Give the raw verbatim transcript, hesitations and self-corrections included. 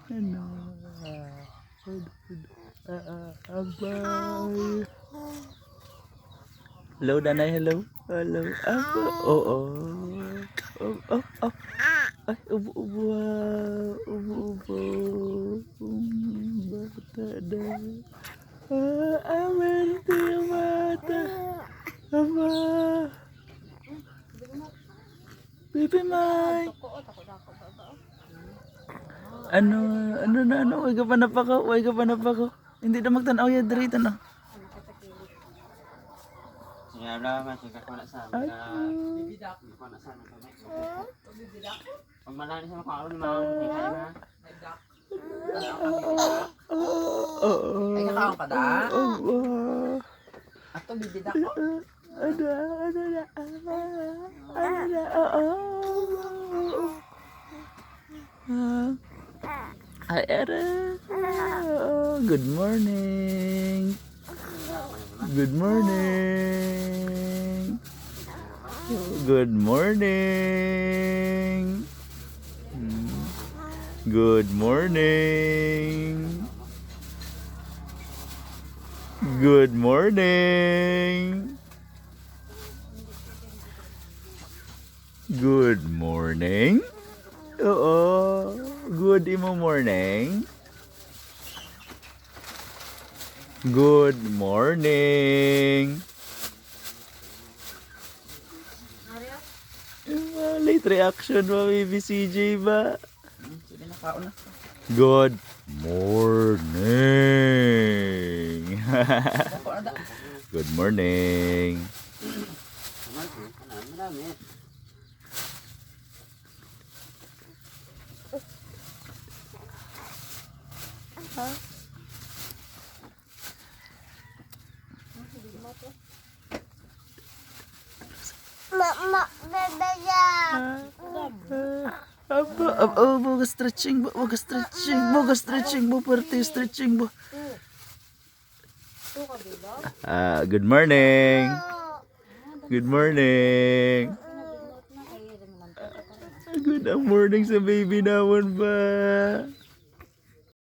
Ano? Ano, ano? Ah, ah, abay. Hello, Danay. Hello. Hello. Aba, oo. Oh, oh, oh. Ay, ubo-ubo, ah. Ubo-ubo. Mm, bata na. Ah, ah, meron tayong bata. Aba. Baby Mike. Ano, ano na, ano? Way ka pa napako, way ka pa napako. Hindi na magtanaw yan, diri, tanaw. Sige, abla, ma, sige, ako na sa amin. Ay, na, ako na sa amin, kami. Pag malani sa mga kaon, ma, sige, ha? Oo. Ay, kakaon ka da? Oo. Ato, bibida ko. Ano, ano na, ano na, oo. Ah. Ay, Aaron. Oo. Good morning. Good morning. Good morning. Mm. Good morning. Good morning. Good morning. Oo. Good imo morning. Good morning. Ah, late reaction mo, baby C J ba? Hmm, sige na, kaon na. Good morning. Kaon na da. Good morning. Ano, ano, ano, ano? Mama, bebe, ya. Aba, aba, aba, wag stretching, wag stretching, wag stretching, wag stretching, wag stretching. Ah, good morning. Good morning. Good ang morning sa baby naman ba?